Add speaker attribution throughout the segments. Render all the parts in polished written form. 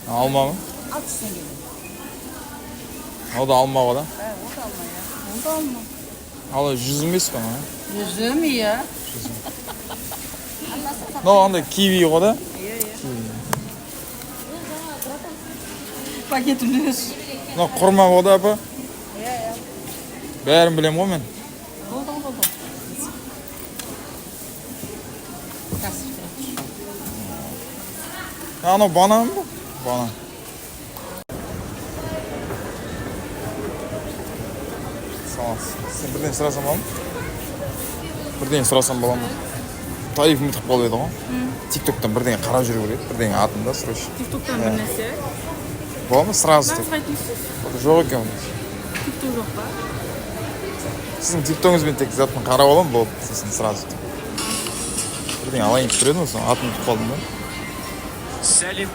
Speaker 1: Алма ма?
Speaker 2: 600 теңге.
Speaker 1: Ол да алма ғой, да?
Speaker 2: Ә, ол да алма, иә. Ол да алма.
Speaker 1: Ал жүзім емес па ана?
Speaker 2: Жүзім, иә.
Speaker 1: Мынау андай киви ғой, да?
Speaker 2: Иә. Пакетімде өз.
Speaker 1: Мынау құрма ғой, да, апа?
Speaker 2: Иә.
Speaker 1: Бәрін білемін ғой мен.
Speaker 2: Болды ғой, болды. Қазір.
Speaker 1: Анау банан ба? Банан. Саламатсыз. Сен бірдеңе сұрасам бола ма? Бірдеңе сұрасам бола ма? Тариф ұмытып қалып еді ғой. Тиктоктан бірдеңе қарап жүру керек, бірдеңе атын да срочно.
Speaker 3: Тиктоктан бір нәрсе.
Speaker 1: Бола ма сразу деп?
Speaker 3: Нағыз айтыңызшы.
Speaker 1: Жоқ екен.
Speaker 3: Тикток жоқ па?
Speaker 1: Сіздің тиктогыңызбен тек затын қарап аламын, болды, сосын сразу. Бірдеңе алайын деп тұр едім, сосын атын ұмытып қалдым да.
Speaker 4: Сәлем.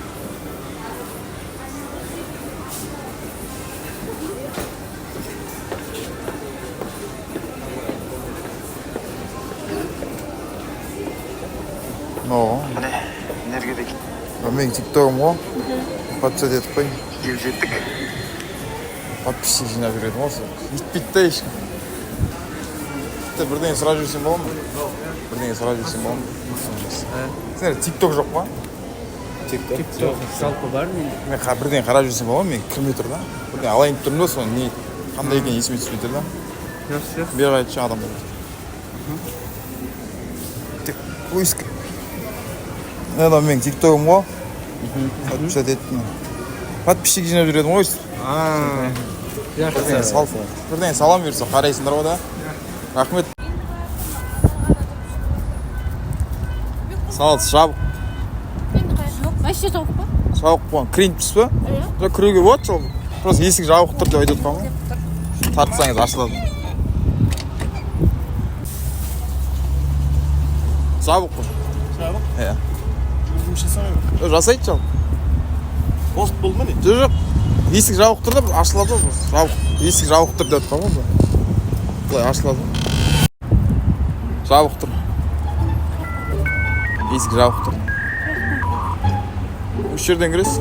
Speaker 1: Мынау ғой.
Speaker 4: Міне, энергия
Speaker 1: Мынау менің тиктогым ғой. Подписать етіп қойын.
Speaker 4: келіп жеттік.
Speaker 1: Подписчик жинап жүреді ғой сол. Өйтпейді да ешкім. Тіпті бірдеңе сұрап жүрсем бола ма? Бірдеңе сұрап жүрсем бола ма? Сендер тикток жоқ па?
Speaker 5: Тикток жалпы бар менде.
Speaker 1: Мен бірдеңе қарап жүрсем бола ма? Мен кірмей тұр да. Бірдеңе алайын деп тұрмын да, соны не қандай екені есіме түспей тұр да.
Speaker 5: Жақсы.
Speaker 1: Бері айтшы адамдар. Тек поиск. Мына менің тиктогым ғой. Подписать еттім. Подписчик жинап жүредім ғой өйстіп. Бірдеңе
Speaker 5: Жақсы.
Speaker 1: сал. Бірдеңе салам бұйырса қарайсыңдар ғой, да. Рахмет. Салат жабық.
Speaker 3: Вообще жабық па?
Speaker 1: Жабық болған. Кірейін тұрсыз ба?
Speaker 3: Иә.
Speaker 1: Жоқ, кіруге болады жалпы. Просто есік жабық тұр деп айтып отқан ғой. Тартсаңыз ашылады. Жабық қой.
Speaker 6: Жабық?
Speaker 1: Иә.
Speaker 6: Жұмыс жасамай ма?
Speaker 1: Жоқ, жасайды жалпы.
Speaker 6: Пост болды ма, не?
Speaker 1: Жоқ. Есік жабық тұр да, ашылады ғой просто. Жабық. Есік жабық тұр деп отқан ғой былай. Былай ашылады. Жабық тұр. Есік жабық тұр. Осы жерден кіресіз.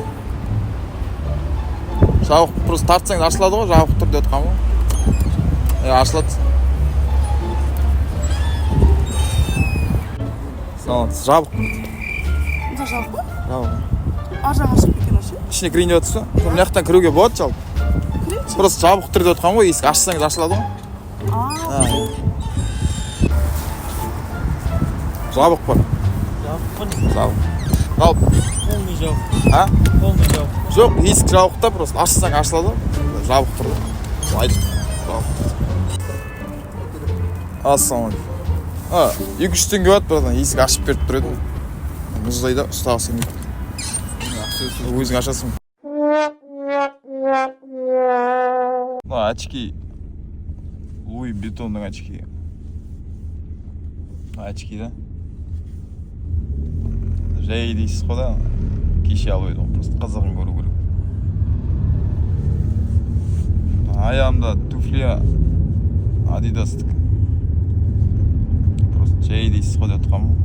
Speaker 1: Жабық, просто тартсаңыз ашылады ғой, жабық тұр деп отқан ғой. Иә, ашылады. Саламатсыз. Жабық.
Speaker 3: Мына жабық па?
Speaker 1: Жабық.
Speaker 3: Ар жағы ашық екен вообще.
Speaker 1: Ішіне кірейін деп жатсыз ба? Мына жақтан кіруге болады жалпы.
Speaker 3: Кірейінші.
Speaker 1: Просто жабық тұр деп отқан ғой, есік ашсаңыз ашылады ғой. Жабық бар.
Speaker 5: Жабық па?
Speaker 1: Жабық. Жалпы.
Speaker 5: Полный жабық.
Speaker 1: А?
Speaker 5: Полный жабық.
Speaker 1: Жоқ, есік жабық та, просто ашсаң ашылады ғой. Жабық тұр да. Айтып жабық тұр. Ассалаумағалейкум. 200 теңге болады, братан, есік ашып беріп тұр едім. Мұздай да, ұстағысы келмейді. Өзің ашасың. Мына очки Луи Vuittonның очки. Очки да. Жай дейсіз ғой да. Кеше алып едім, просто қызығын көру керек. Аяғымда туфли Адидастікі. Просто жай дейсіз ғой деп отырғанмын.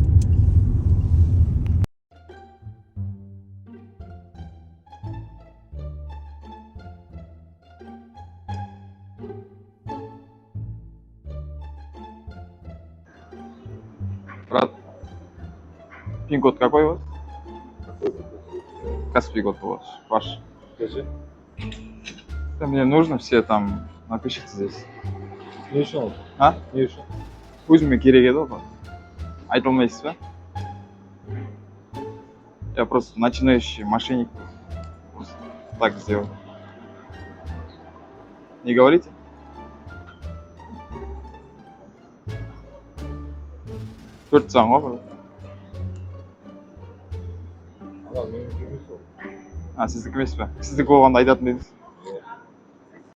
Speaker 1: Брат, пин-код какой у вас? Каспий код у вас, ваш.
Speaker 6: Скажи.
Speaker 1: Да, мне нужно все там, напишите здесь.
Speaker 6: Не үшін ол?
Speaker 1: А?
Speaker 6: Не үшін?
Speaker 1: Өзіме керек еді ғой. Айта алмайсыз ба? Я просто начинающий мошенник. Просто так сделал. Не говорите? Төрт сан ғой, брат.
Speaker 6: Ана менікі емес ол.
Speaker 1: А, сіздікі емес пе? Сіздікі болғанда айтатын ба едіңіз?